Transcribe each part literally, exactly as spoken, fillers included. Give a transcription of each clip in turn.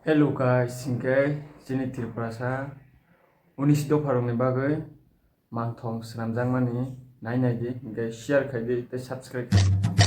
Hello guys, hinkhe chini Tripurasa unis dopharokni bagwi mangthong swnamjakmani nai nai di, hinkhe share khai di tei subscribe khai di.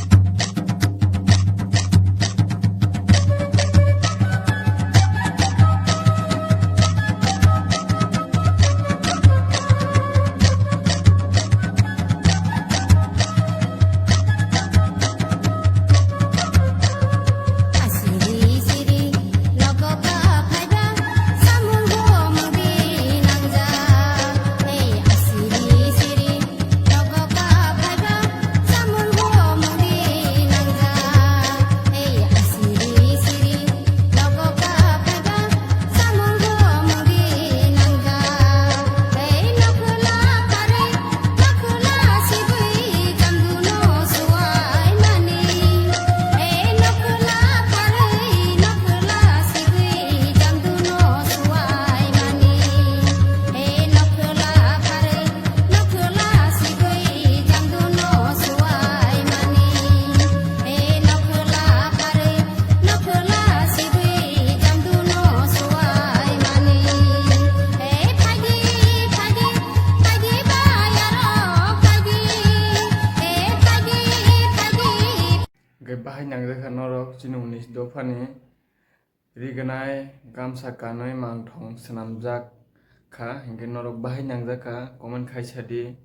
Hwnkhe bahai nangjakha norok chini unis dophani rignai gamsa kanwi mangthong swnamjak kha, hinkhe norok bahai nangjakha comment khai sa di.